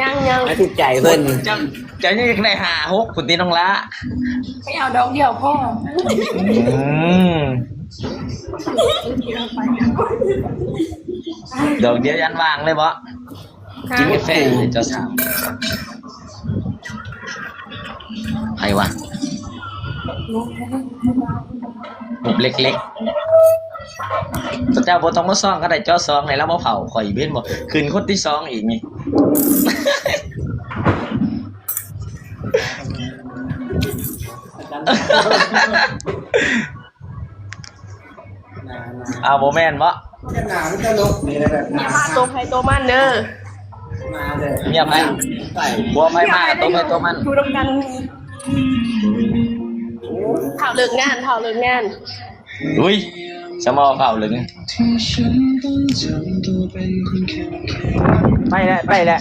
ຍັງໆ ໃຫ້ຖືກໃຈເພິ່ນ. ເຈົ້າ ເຈົ້າຍັງຢາກໄດ້ຫ້າຫົກພຸ້ນຕິນ້ອງຫຼ້າ? ໄປເອົາດອກດຽວພໍ. ອືມ ດອກດຽວຢັນວ່າງເລີຍບໍ? ກິນກາແຟເລີຍເຈົ້າສາວ. ໃຜວະ? ຮູບເລັກໆ. ເຈົ້າບໍ່ຕ້ອງມາສ່ອງກໍໄດ້ ຈໍສອງໃຫ້ລາວມາເຝົ້າຂ້ອຍອີກ ເຫັນບໍ່? ຂຶ້ນຄົນທີສອງອີກນີ້. ອ້າວ ບໍ່ແມ່ນບໍ? ໜ້າມັນຕະຫຼົກນີ້ແຫຼະ ແບບ ຢ່າມາໂຕໃຜໂຕມັນເດີ. ມາເດີ ຢ່າໃຜ ໃຜ ບໍ່ໃຜມາ ໂຕໃຜໂຕມັນ ຢູ່ນຳກັນ. ເຖົ້າເລີກງານ ເຖົ້າເລີກງານ. ອຸ້ຍ ສະໝໍເຖົ້າເລີກງານ. ໄປແລ້ວ ໄປແລ້ວ.